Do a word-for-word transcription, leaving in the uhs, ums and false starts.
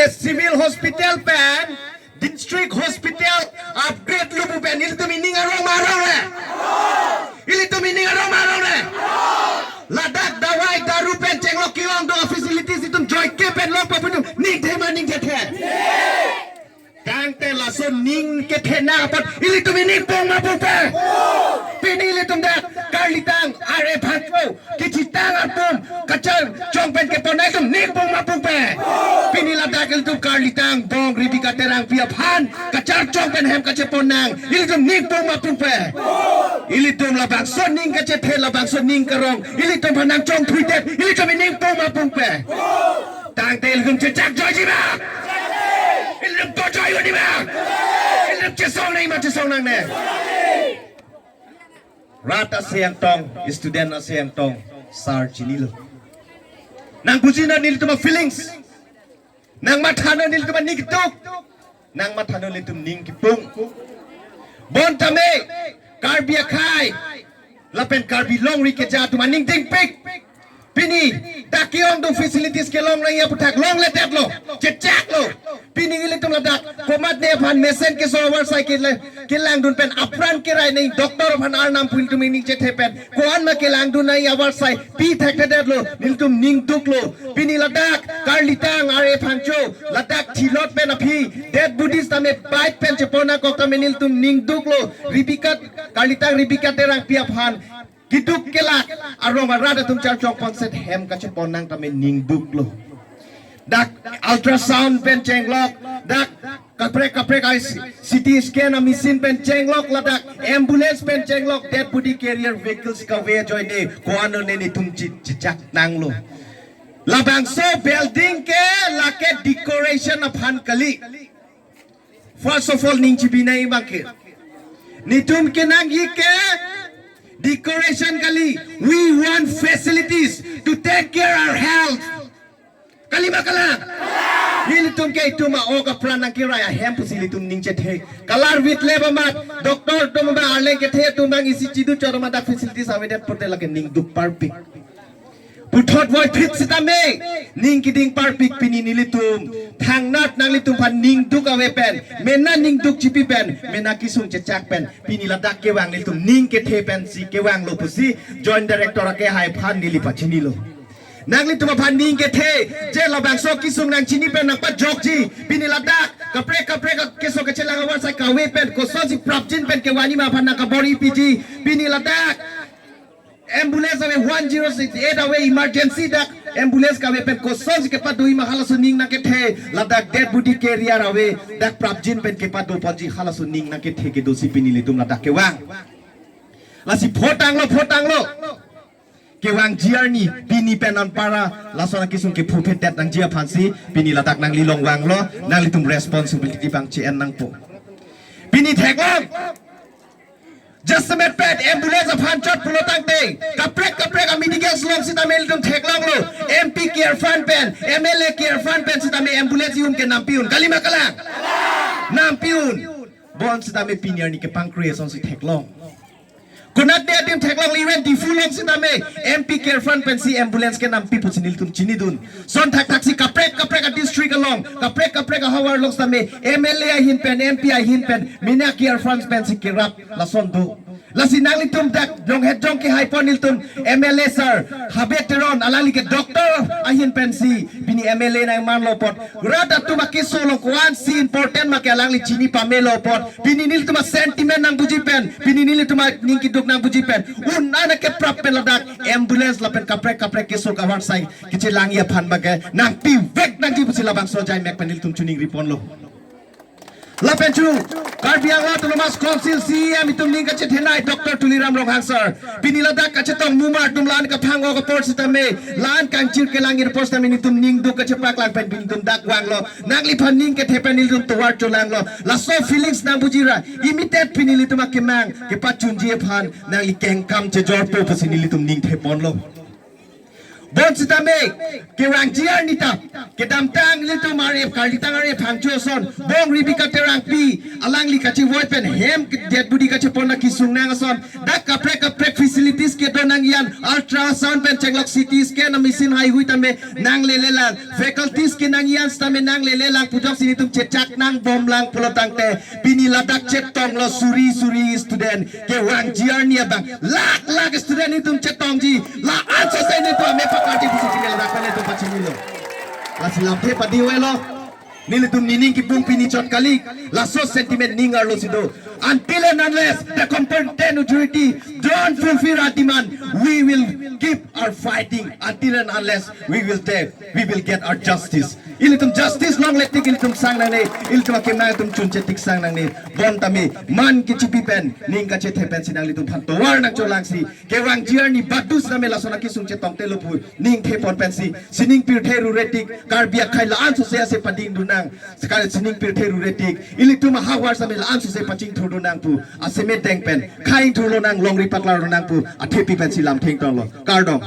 Civil Hospital pen District Hospital upgrade lo pu pen ilitum ining arong ma arong re? Ilitum ining arong ma arong re? Ladak dawai daru pen chenglok ke-ong do facilities itum joike pen longpo pu itum ningthe ma ningthethe? Tangte laso ning kethenang apot ilitum ining pung ma pungpe? Pini ilitum dak karlitang ar-e aphan cho kachitang atum kacharchong pen kepon nang itum ning pung ma pungpe? Pini ladak ilitum karlitang bong Rebecca Terangpi aphan kacharchong pen hem kachepon nang ilitum ning pung ma pungpe? Ilitum labangso ning kachethe, labangso ning karong ilitum aphan nangchongthuidet ilitum ining pung ma pungpe? Tangte ilitum chechak joiji ma? Ilitum to joi un-e ma? Ilitum chesong nang ma chesong nangne? Rat ase angtong, student ase angtong, sir chinilo. Nangbuji na nelitum a-feelings. Nangmatha na nelitum aning kiduk. Nangmatha na nelitum ning kipung. Bonta me, Karbi akhei lapen Karbi longri keja atum aning dingpik. Pini dak ke-ong do facilities kelong nangji aputhak longledetlo, chechaklo. Pini ilitum ladak komatne aphan mesen keso avarsai kele-, kelangdun pen apran kerai nangji, doctor aphan arnam pu ilitum ining chethe pen ko-an ma kelangdun nangji avarsai pi thekthedetlo, nelitum ning duklo. Pini ladak karlitang ar-e aphan cho ladak thilot pen aphi dead body sitame bike pen chepon nangkok tame nelitum ning duklo. Rebecca, karlitang Rebecca Terangpi aphan kiduk kelak arong arat atum charchong ponset hem kachepon nang tame ning duklo. Dak ultrasound pen chenglok, dak kaprek kaprek ai C T scan a-machine pen chenglok, ladak ambulance pen chenglok, dead body carrier vehicles kave ajoine ko-an one nelitum chi-, chechak nanglo. Labangso building ke lake decoration aphan kali. First of all, ning chibi nangji abang ke. Nelitum kenangji ke decoration kali. We want facilities to take care our health. Kali ma kalang? Nelitum ke itum a-ok apran nangkerai ahem pusi ilitum ning chethe. Kalar vit le ba mat, doctor atum ba arleng kethe atum abang isi chidu choro ma dak facilities avedet pote lake ning duk parpik. Puthot voiphit sitame ning keding parpik. Pini nelitum thangnat nanglitum aphan ning duk ave pen, mena ning duk chipi pen, mena kesung chechak pen, pini ladak kevang nelitum ning kethe pensi kevanglo pusi Joint Director akehai aphan neli pachinilo. Nanglitum aphan ning kethe, je labangso kesung nangchini pen nangpajokji, pini ladak kaprek kaprek keso kachelang avarsai kave pen kosonsi prapjin pen kevanji ma aphan nangkabor-i piji. Pini ladak ambulance ave, one zero six eight ave, emergency dak ambulance kave pen kosonsi kepadoji ma halaso ning nangkethe, ladak dead body carrier ave, dak prapjin pen kepado ponji halaso ning nangkethe kedosi pini nelitum ladak kevang. Lasi pho tanglo, pho tanglo. Kevangji arni pini pen anpara lason akesung kephuphet det nangji aphansi pini ladak nangli along vanglo, nanglitum responsibility abang che-en nangpo. Pini theklong. Jasemet pet ambulance aphan chot pulo tangte, kaprek kaprek a-medical along sitame ilitum theklonglo, M P care fund pen, M L A care fund pen sitame ambulance un ke nampi un. Kali ma kalang? Nampi un. Bonsitame pini arni kepangkre asonsi theklong. Konat de adim theklonglo, even Diphu along sitame M P care fund pensi ambulance kenampi pusi nelitum chinidun. Son thakthak si kaprek kaprek a-district along, kaprek kaprek ahavar along sitame M L A ahin pen, M P ahin pen, mena care fund pensi kerap lason do. Lasi nanglitum dak jonghet jong kehai pon nelitum M L A sir, Habe Teron, alangli ke doctor ahin pensi pini M L A nangmanlo apot, rat atum akeso along ko-ansi important ma ke alangli chini pamelo apot, pini nelitum a-sentiment nangbuji pen, pini nelitum aning keduk nangbuji pen, un-an akeprap pen ladak ambulance lapen kaprek kaprek keso kavarsai kechelangji aphan abang ke nangpivek nangji pusi labangso ajai mek pen nelitum choningri ponlo. Lapen chu, Karbi Anglong Autonomous Council C E M itum ning kachethenei Doctor Tuliram Ronghang sir, pini ladak kachetong mumar atum la-an kaphang-ok apor sitame, la-an kangchir kelangir apor sitame nelitum ning duk kachepaklang pen pini nelitum dak vanglo. Nangliphan ning kethe pen nelitum tovar cholanglo. Laso feelings nangbuji ra, immediate pini nelitum akemang kepachunji aphan nangli kengkam chejorpo pusi nelitum ningthe ponlo. Bonsitame kevangji arni ta kedamtang ilitum arep, karlitang arep hangcho ason, Bong Rebecca Terangpi alangli kachevoi pen hem ke-dead body kachepon na kesung nang ason, dak kaprek kaprek facilities kedo nangji an, ultrasound pen chenglok, C T scan a-machine haihui tame nanglele lang, faculties kenangji an sitame nanglele lang pu jongsi nelitum chechak nangbom lang pulo tangte, pini ladak chetonglo suri suri student, kevangji arni abang lakh lakh student nelitum chetongji, la-an sose nelitum ame pakarji pusi chini ladak pen nelitum pachinilo. Lasi lamthe padi avelo. Nelitum nening kipung pini chot kali. Laso sentiment ning arlo si do. Until and unless the competent authority don't fulfill our demand, we will keep our fighting until and unless we will take, we will get our justice. Ilitum justice longle tik ilitum sang nangne, ilitum akemang atum chunche tik sang nangne. Bonta me man kechipi pen, ning kachethe pensi nanglitum aphan tovar nangcholangsi, kevangji arni badu sitame lason akesung chetongtelo pu ning thepon pensi, sining pirthe rure tik, Karbi akhei la-an sose ase padingdun nang, sekali sining pirthe rure tik, ilitum ahavar sitame la-an sose pachingthurdun nang pu, ase medeng pen, khei ingthurlo nang, longri paklarlo nang pu, athepi pensi lamthe ingtonglo. Kardom.